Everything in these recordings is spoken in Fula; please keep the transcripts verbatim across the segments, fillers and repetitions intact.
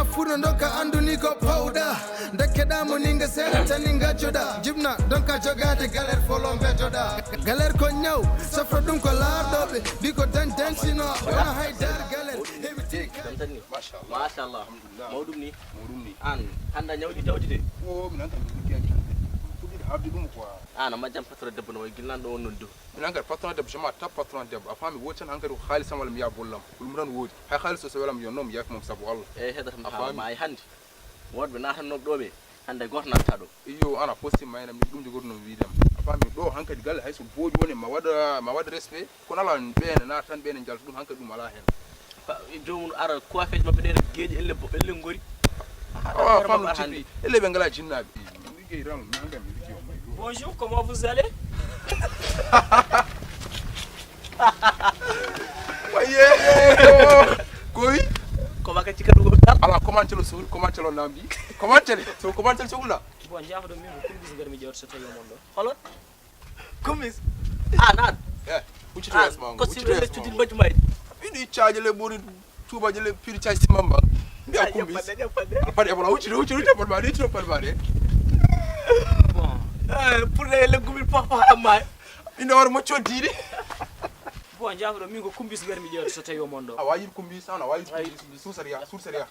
Fuɗo ndonka annduni ko pawɗa. Ndekkeɗa mo ninga seeɗa tan ni ngajjoɗa. Jibna ndonka jogaade galer folo mbejjoɗa. Galer ko ñaw, sofro ɗum ko laarɗoɓe. Mbi ko dañ dañ sino, wona hay dar galer. Heɓi tika. Machallah. Machallah. Alhamdulillah. Mawɗum ni. Mawɗum ni. An, hannda ñawɗi jawdi de. O, min an kam mi liggiyaji. Fuɗɗiɗo habde ɗum quoi. An, a majjam patron debbo no way gillan ɗo on non du. Min hankadi patron debbo, je m'attaque patron debbo. A faami, woodi tan hankadi ko haalisam walla mi yaha bollam. Ko ɗum tan woodi. Hay haalis o so welam yo noon, mi yaafi mom sabu Allah. Eyi, heɗata mi A haala faami? Ma e hannde. Woodɓe naatannooɓe ɗo ɓe, hannde gooto naatata ɗo. Iyo, an a posti mayna mi ɗum jogori noon wiidam. A faami, ɗo hankadi galle hay so booɗi woni ma waɗa, ma waɗa respect. Kono alaa ɓeen naata tan ɓeen njalta ɗum hankadi ɗum alaa heen. Fa-, joomum ara coiffeeji maɓɓe ɗe geeƴi elle bo-, elle ngori. Awa, faam no tippi. Elle ɓe ngalaa jinnaaɓe. Mi liggey ran, mi hankadi mi liggey on may. Bonjour, comment vous allez? Waye! Koy? Comment ka cikka ɗum ɗal? Ala, comment celo sohli, comment celo namdi? Comment cele? So comment cele sohla? Bon, jaafoɗo min ko kumbis ngar mi ƴewta so tawi o mon ɗo. Holo? Kumis. Ah, nan. Eh, huccito Ah, yes mango. Ko huccito sinno yes le mango. Cutin baju may. Ini caje le bori tuba je le piri caje simamba. Mbiya kumis. Yappande, yappande. Alfade e bola huccito, huccito, huccito, palma, huccito, palma de. Bon. Eh, pour le le gumi papa amma. Ina war mo codiri. Bon, jaafoɗo min ko kumbis ngar mi ƴewta so tawi o mon ɗo. A wayi kumbis, ana wayi kumbis, sur sariya, sur sariya.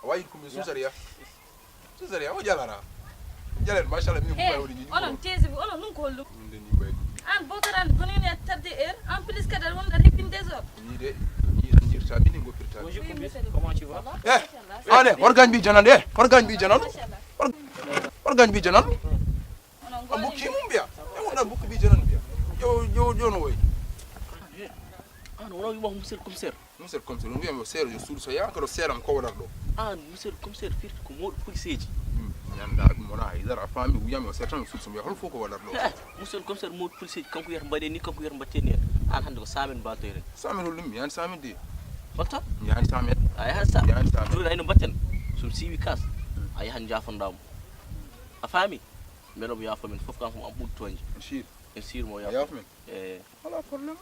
A wayi ɗum min susariya. Susariya, o jalara. Jalen, machallah, min ko Hey, ɓay woni ni. Onon teesi bu, onon ɗum ko hollum? Min de ni ɓay. An botaran ko ni ne tadde er, en plus kadi aɗa wonda ripin désordre. Ni de, ni tan jirta, min ni goppirta. Bonjour, Oui, Kumbis. Monsieur le Comment tu vas? Ça va? Eh, Machallah. Ane, war gañ bi janan, eh, war gañ bi janan. Machallah. War, war gañ bi janan. Onon A bukki mum mbiya. E wona bukki bi janan mbiya. Yo, yo, yo no woy. An wona wima monsieur le commissaire. Monsieur le commissaire, ɗum wiyam yo seeɗa, yo suudu so yaha, kadi o seeɗam ko waɗata ɗo. An, monsieur le commissaire, firti ko mawɗo policeeji. Hmm, mi anndaa ɗum wona haydara, a faami, wiyam yo seeɗa tan, yo suudu so mi yaha, hol fof ko waɗata ɗo. Eh, monsieur le commissaire, mawɗo policeeji, kanko wiyata mbaɗee ni, kanko wiyata mbaɗtee ni. An hannde ko cent mille mbaltoyren. Cent mille hol ɗum? Mi yahan cent mille de. Holto? Mi yahan cent mille. A yahan cent mille? Mi yahan cent mille. Jooni ayno mbaɗten. So mi siiwi kas, a yahan njaafonɗaa mo. A faami? Mbeɗa mo yaafo min fof, kanko mo am ɓuri tooñde. Bien sûr. Bien sûr mo A yaafo. Yaafo min? Eh. Alaa problème.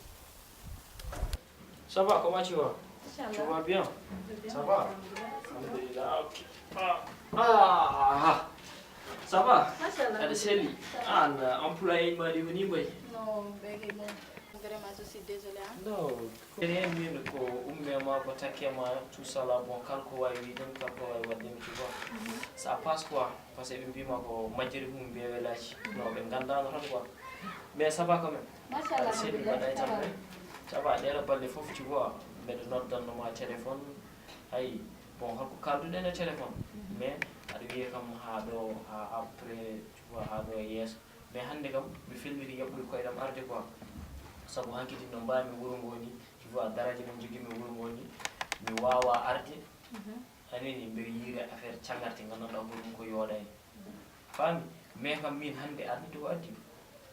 Ça va, comment tu vas? Inchallah. Tu vas bien? Je vais bien, Ça va? Alhamdulillah. Alhamdulillah. Ah, ok. Ah, ah, ah. Ça va? Machallah. Aɗa selli? Ça va. An, euh, employé ma ɗi ko ni mbayi? Non, ɓe kay bon. Vraiment, je suis désolée, hein. Non. Enen min ko umme ma, ko takke ma, tout ça là, bon, kala ko wawi wiide mi, kala ko wawi waɗde mi, tu vois. Mhm. Ça passe quoi? Parce que ɓe mbima ko majjere mum mbiya welaaji. Non, ɓe nganndaano tan quoi. Mais ça va quand même. Machallah, Aɗa selli, alhamdulillah, mbaɗa e ça va. Tampere. Ça va, ɗeɗo balɗe fof, tu vois, mbeɗa noddanno ma téléphone. Ayi, bon, holko kalduɗen e téléphone. Mhm. Mais aɗa wiya kam haa ɗo, haa après, tu vois, haa ɗo e yeeso. Mais hannde kam, mi felmiti yaɓɓude koyɗam arde quoi. Sabu hankiti no mbaami wuro ngo ni, tu vois, daraaji mo njogimi wuro ngo ni, mi waawa arde. Mhm. A nani, mbeɗa yiira affaire cagarte, nganndanɗaa ko ɗum ko yooɗaani. Faami? Mais kam min hannde addude ko addi mi.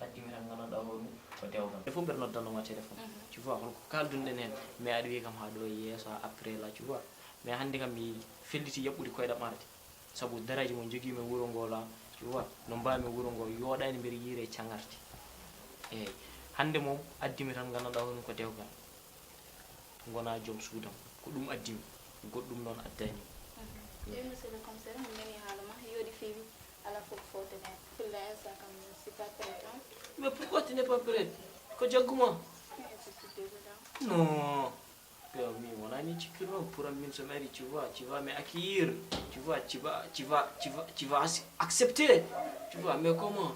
Addi mi tan nganndanɗaa ko ɗum ko dewgal. E fof mbeɗa noddanno ma téléphone. Mhm. Tu vois, holko kaldunɗen heen? Mais aɗa wiya kam haa ɗo e yeeso, après là, tu vois. Mais hannde kam mi felliti yaɓɓude koyɗam arde. Sabu daraaji mo njogiimi e wuro ngo la, tu vois, no mbaami wuro ngo yooɗaani mbeɗa yiira e cagarte. Eeyi. Hannde moom addi mi tan nganndanɗaa ko ɗum ko dewgal. Ngonaa joom suudam. Ko ɗum addi mi. Goɗɗum noon addaani mi. Mhm. Eeyi, monsieur le commissaire, mi nanii haala ma. Yooɗi feewi. Alaa fof ko fowten heen. Fulla instant kam, je suis pas prête, hein. Mais pourquoi tu n'es pas prête? Ko jaggu ma? Eh, je suis désolée, hein. Non. Yo, min wonaa min cikkirnoo. Pour am, min so mi ari, tu vois, tu vas m'accueillir. Tu vois, tu vas, tu vas, tu vas, tu vas ac-, accepter. Tu vois, mais comment?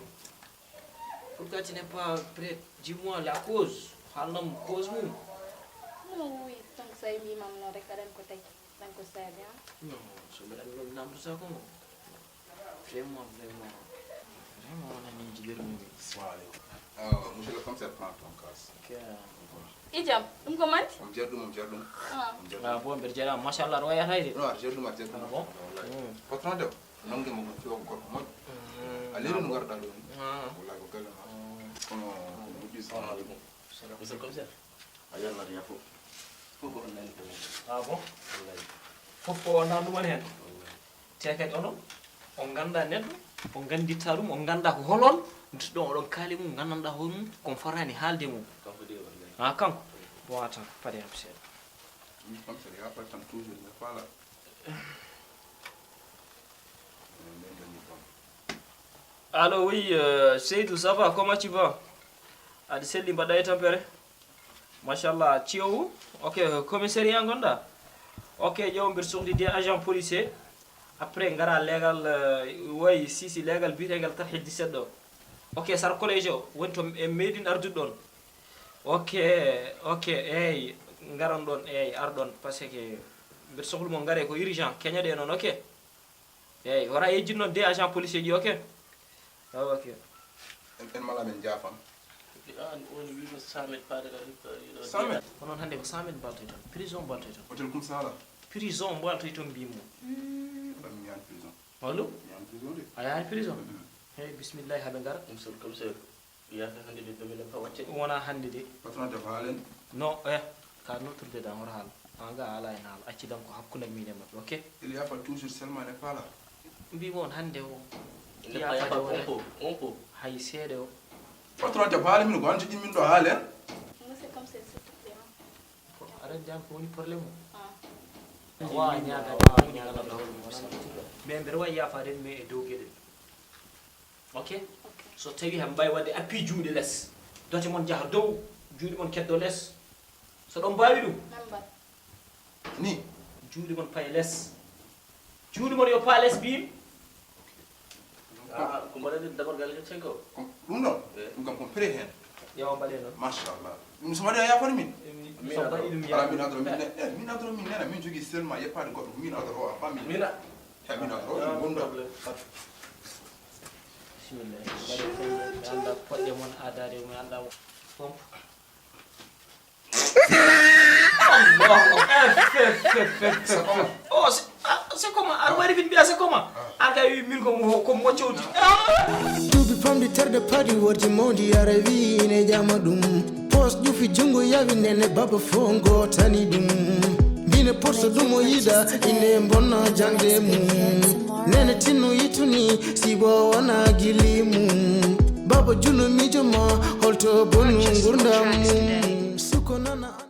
Pourquoi tu n'es pas prête? Dis-moi la cause. Haalnam cause mum. Non, oui, donc so a yii mbiimam noon rek, aɗa anndi ko tagi. Tan ko saabi, han? Non, so mbeɗa anndi ɗo mi namdotaako mo. Vraiment, vraiment, vraiment wonani jiɗirmi mi. Salamu aleykum. Ah, monsieur le commissaire, prends ton cas. Ok. I jam, ɗum ko manti? Omo jeeɗa ɗum, omo jeeɗa ɗum. Ah. Omo jeeɗa Ah, ɗum. Bon, mbeɗa jeeɗa, machallah, aɗa wayi atay de. Non, aɗa jeeɗa ɗum, aɗa jeeɗa ɗum. Ah, bon? Wallahi. Hmm. Patron de, nange mo ko fiyo ko gorko moƴƴo. Hmm. A leeri no ngarɗaa ɗo ni. Ah. Wallahi ko galle ma. Hmm. Kono ko moƴƴi. Salamu aleykum. Monsieur le commissaire. A yalnata yaa fof. Fof ko on nani ko men. Ah bon? Wallahi. Fof ko on nani ɗum on heen? Wallahi. Te kadi onon, on nganndaa neɗɗo, on ngannditta ɗum, on nganndaa ko hol on, ɗum oɗon kaali mum, nganndanɗaa hoore mum, ko on fotaani haalde mum. Kanko de, wallahi. Ah, kanko? Bon, attends, paɗe am seeɗa. Ɗum kam, so yaafa tan toujours, mi faala. Allô, oui, euh, Seydou, ça va? Comment tu vas? Aɗa selli, mbaɗɗa e tampere? Machallah, Thiaw. Ok, commissariat ngonɗa? Ok, ƴeew, mbiɗa sohli de agent policier. Après, ngara leegal, euh, way, si, si, leegal biyeteegal Tarhit dix-sept ɗo. Ok, sara collège o, woni to e meeɗin ardude ɗon. Ok, ok, eey, ngaron ɗon, eey, arɗon, parce que mbiɗa sohli mo ngare ko urgent, keñoɗe noon, ok? Eey, wona yejjin noon de agent policier ji, ok? Ah, ok. En, en mala men jaafam. An on wiima cent mille paade kadi, ko yiɗo cent mille? Ko noon hannde ko cent mille mbaltoyton. Prison mbaltoyton. Hôtel Kumsala. Prison mbaltoyton mbiimi. Hmm, aɗa mi yahan prison. Wallum? Mi yahan prison de. A yahan prison? Mhm. Hey, bismillah, haɓe ngara. Monsieur le commissaire, yaka hannde de, ɗum ene fa wacce. Wona hannde de. Patron de faalen. Non, eh, ka notrude dan hoto haal. An ga ala en haal. Acci dan ko hakkunde min e maɓɓe, ok? Il y a pas toujours seulement les pas là. Mbiimi on hannde o. Ne yaafa de on wona. Po, on po. Hay seeɗa o. Patron de faalen min ko an jiɗi min ɗo haalen. Monsieur le commissaire, s'il te plaît, hein. Ko aɗa anndi an ko woni problème o? Ah. A waawaa ñaagaade, a waawaa ñaagaade. Mais mbeɗa waawi yaafaade, mais e dow geɗe. Ok? Ok. So tawii han mbaawi waɗde appui juuɗe les, dote mon njaha dow, juuɗe mon keddo les. So ɗon mbaawi ɗum? Nan mbaɗ. Ni? Juuɗe mon paye les. Juuɗe mon yo paa les, mbiimi. Ah, ko mbaɗen ɗum d'abord galle Senko. Ko ɗum ɗon? Eh. Ɗum kam ko prêt heen. Yawa, mbaɗee noon. Machallah. Ɗum so mbaɗi a yaafani min? Eh, mi, min so adoro. Mbaɗi ɗum. Ala, yaafani. Min adoro, min, eh, eh, min adoro, min nena, min jogii seulement yeppaade goɗɗo, min adoro o, a faami? Min a- He, min adoro o, ah, min wonda. Problème. Bismillah. Mbaɗee ko mi annda poɗɗe mon aadaade, mi annda pompe. Allahu Akbar. F, F, F, F, F. C'est comment? Oh, c'est, ah, c'est comment? Aɗa waɗi min mbiya c'est comment? An kay wi min ko mo, ko mo cewti. Ah! Duuɓi pamɗi terɗe paɗi worji mawndi ara wi ine ƴama ɗum. Pos ƴufi junngo yawi nene baba fof ngotani ɗum. Mbine porso ɗum o yiɗa ine bonna jaŋde mum. Nene tinno yittuni sibo wona gili mum. Baba junno miijo ma holto bonu ngurdam mum. Suko nana